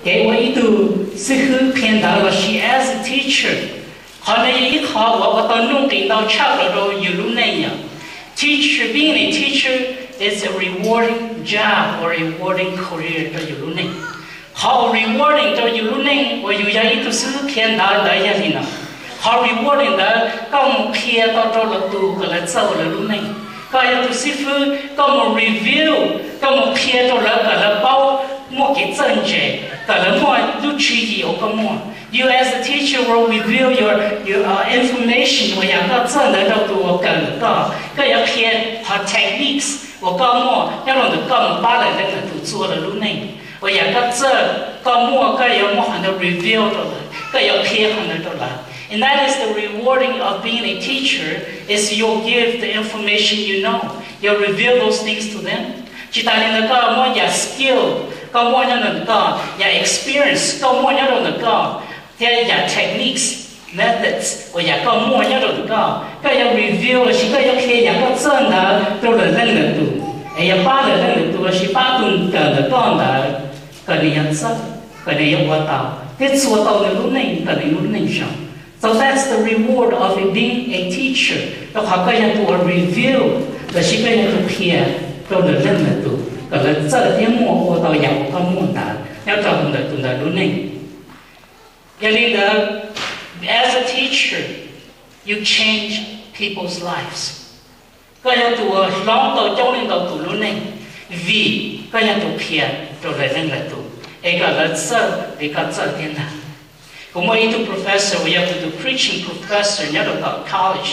Kev ua ib tug xib hwb qhia ntawv lossis as a teacher, qhov no yog ib qho uas ua tau nuj nqis ntau tshaj plaws rau yus lub neej yom. Teacher, being a teacher is a rewarding job or rewarding career rau yus lub neej. Qhov uas rewarding rau yus lub neej uas yus yog ib tug xib hwb qhia ntawv ntawd yog li no. Qhov rewarding ntawd koj mus qhia tau rau lwm tus kom lawv txawj ua lawv lub neej. Koj yog tus xib fwb, koj mus reveal, koj mus qhia rau lawv kom lawv paub muaj kev txawj ntse, kom lawv muaj lub tswv yim uas koj muaj. You as a teacher will reveal your, your uh, information uas yam koj txawj ntawd rau tus uas kawm ntawm koj. Koj yuav qhia qhov techniques uas koj muaj nyob rau ntawm koj mus pab lawv, lawv tus txua lawv lub neej. Uas yam koj txawj koj muaj, koj yuav muab qhov ntawd reveal rau lawv, koj yuav qhia qhov ntawd rau lawv. And that is the rewarding of being a teacher, is you give the information you know, you reveal those things to them. Tsis tas li ntawd koj muab yam skill koj muaj nyob ntawm koj, yam experience koj muaj nyob rau ntawm koj, thiab yam techniques, methods uas yam koj muaj nyob rau ntawm koj, koj yuav reveal lossis koj yuav qhia yam koj txawj ntawd rau lwm leej lwm tus, es yuav pab lwm leej lwm tus lossis pab tus kawm ntawm koj ntawd kom nws yuav txawj, kom nws yuav ua tau thiab txua tau nws lub neej kom nws lub neej zoo. So that's the reward of being a teacher, rau qhov koj yog tus uas reveal lossis koj yog tus qhia rau lwm leej lwm tus kom lawv txawj thiab muaj ua tau yam uas koj muaj ntawd nyob rau ntawm tus ntawd lub neej. Yog li ntawd, as a teacher, you change people's lives. Koj yog tus uas hloov tau coob leej ntau tus lub neej, vim koj yog tus qhia rau lwm leej lwm tus es kom lawv txawj li koj txawj thiab ntag. Kuv muaj ib tug professor uas yog kuv tus preaching professor nyob rau tom college.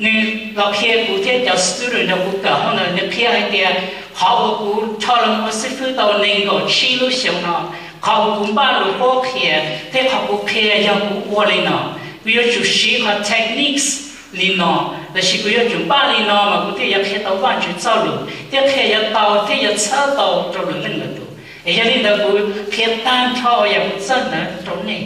Nws los qhia kuv thiab cov student nrog kuv kawm hauv ntawd, nws qhia hais tias qhov uas kuv rho los ua xib fwb tau nees nkaum tsib lub xyoos no, qhov uas kuv npaj lus paub qhia thiab qhov kuv qhia yog kuv ua li no, kuv yuav tsum siv qhov techniques li no, lossis kuv yuav tsum npaj li no mas kuv thiaj yuav qhia tau Vajtswv txoj lus thiab qhia yuav tau thiab yuav txhawb tau rau lwm leej lwm tus. Es yog li ntawd kuv qhia tag nrho yam kuv txawj ntawd rau nej,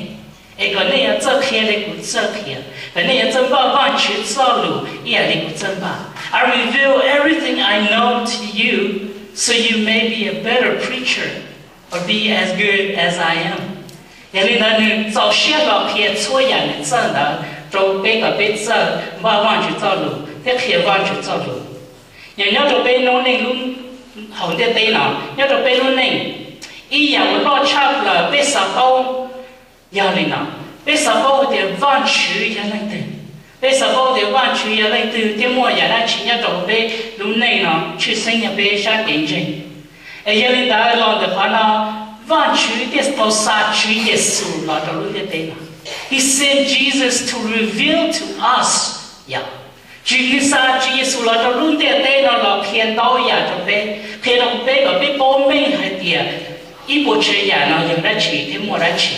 es kom nej yuav txawj qhia li kuv txawj qhia, kom nej yuav txawj npaj Vajtswv txoj lus ib yam li kuv txawj npaj. I reveal everything I know to you so you may be a better preacher or be as good as I am. Yog li ntawd nws txaus siab los qhia txhua yam nws txawj ntawd rau peb kom peb txawj npaj Vajtswv txoj lus thiab qhia Vajtswv txoj lus. Yog nyob rau peb lub neej lub hauv ntiaj teb no, nyob rau peb lub neej, ib yam uas loj tshaj plaws peb xav paub yog li no, peb xav paub hais tias Vajtswv yog leej twg, peb xav paub tias Vajtswv yog leej twg thiab muaj yam dab tsi nyob rau peb lub neej no tshwj xeeb yog peb sab kev ntseeg. Es yog li ntawd los ntawm qhov no, Vajtswv thiaj tau xa Tswv Yexus los rau lub ntiaj teb no. He sent Jesus to reveal to us. Yog, Tswv, nws xa Tswv Yexus los rau lub ntiaj teb no los qhia ntau yam rau peb, qhia rau peb kom peb paub meej hais tias ib puas tsav yam no yog dab tsi thiab muaj dab tsi.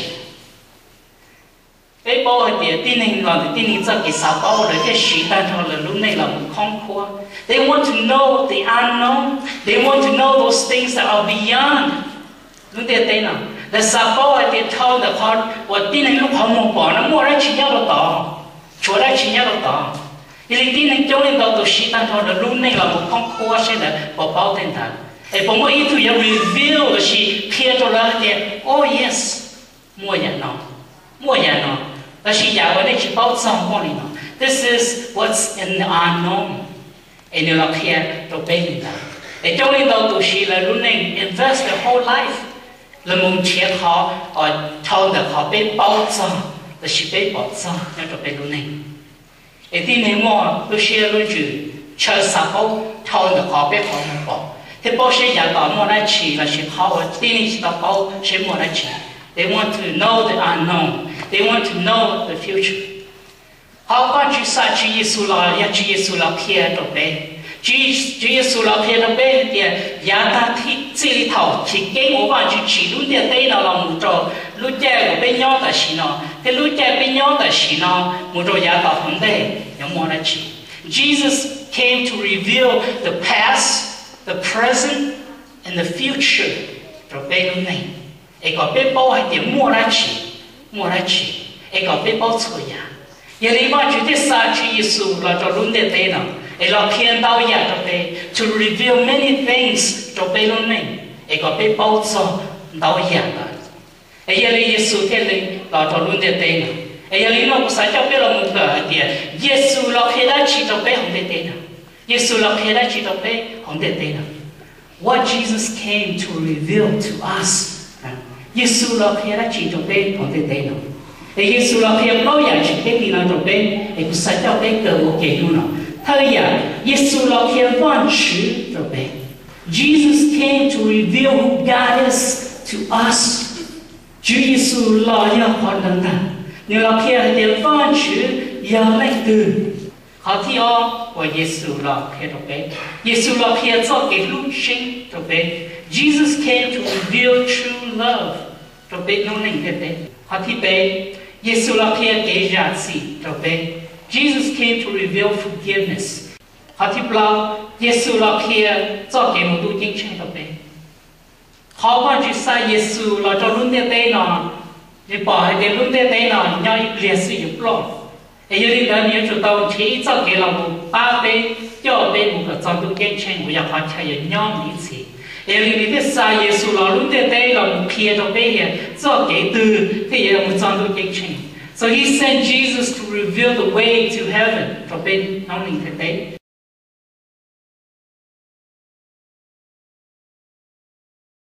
Peb paub hais tias tib neeg los ntawm tib neeg txoj kev xav paub lawv thiaj siv tag nrho lawv lub neej los mus khoob khuab. They want to know the unknown. They want to know those things that are beyond lub ntiaj teb no. Lawv xav paub hais tias dhau ntawm qhov uas tib neeg lub qhov muag pom no muaj dab tsi nyob rau tod, tshuav dab tsi nyob rau tod. Yog li tib neeg coob leej ntau tus siv tag nrho lawv lub neej los mus khoob khuab seb lawv puas paub tej ntawd, es puas muaj ib tug yuav reveal lossis qhia rau lawv hais tias, oh yes, muaj yam no, muaj yam no, tab sis yam uas nej tsis paub txog muaj li no. This is what's in the unknown. Es nws los qhia rau peb li ntawd. Es coob leej ntau tus siv lawv lub neej, invest their whole life, lawv mus nrhiav qhov uas dhau ntawm qhov peb paub txog lossis peb pom txog nyob rau peb lub neej. Es tib neeg muaj lub siab lub ntsws ntshaw xav paub dhau ntawm qhov peb qhov muag pom thiab paub seb yav tom muaj dab tsi lossis qhov uas tib neeg tsis tau paub seb muaj dab tsi. They want to know the unknown. They want to know the future. Qhov Vajtswv xa Tswv Yexus los yog Tswv Yexus los qhia rau peb. Tswv, Tswv Yexus los qhia rau peb hais tias yav tag txij li thaum chiv keeb uas Vajtswv tsim lub ntiaj teb no los mus rau lub caij uas peb nyob tam sim no, thiab lub caij peb nyob tam sim no mus rau yav tom hauv ntej yuav muaj dab tsi. Jesus came to reveal the past, the present, and the future rau peb lub neej, es kom peb paub hais tias muaj dab tsi, muaj dab tsi, es kom peb paub txhua yam. Yog li Vajtswv thiaj xa Tswv Yexus los rau lub ntiaj teb no, es los qhia ntau yam rau peb, to reveal many things rau peb lub neej, es kom peb paub txog ntau yam ntawd. Es yog li Yexus thiaj li los rau lub ntiaj teb no. Es yog li no kuv xav coj peb los mus kawm hais tias Yexus los qhia dab tsi rau peb hauv ntiaj teb no? Yexus los qhia dab tsi rau peb hauv ntiaj teb no? What Jesus came to reveal to us. Yexus los qhia dab tsi rau peb hauv ntiaj teb no? Es Yexus los qhia plaub yam tseem ceeb li no rau peb, es kuv xav coj peb kawm ua ke hnub no. Thawj yam, Yexus los qhia Vajtswv rau peb. Jesus came to reveal who God is to us. Tswv Yexus los yog qhov ntawd ntag, nws los qhia hais tias Vajtswv yog leej twg. Qhov thib ob uas Yexus los qhia rau peb, Yexus los qhia txoj kev hlub tseeb rau peb. Jesus came to reveal true love rau peb noob neej ntiaj teb. Qhov thib peb, Yexus los qhia kev zam txim rau peb. Jesus came to reveal forgiveness. Qhov thib plaub, Yexus los qhia txoj kev mus ntuj ceeb tsheej rau peb. Qhov Vajtswv xa Yexus los rau lub ntiaj teb no, nws pom hais tias lub ntiaj teb no nyob ib pliag xwb yuav ploj. Es yog li ntawd nws yuav tsum tau nrhiav ib txoj kev los mus pab peb, coj peb mus kom txog ntuj ceeb tsheej uas yog qhov chaw yuav nyob mus ib txhis. Es yog li nws thiaj xa Yexus los lub ntiaj teb los mus qhia rau peb tias txoj kev twg thiaj yuav mus txog ntuj ceeb tsheej. So he sent Jesus to reveal the way to heaven rau peb noob neej ntiaj teb.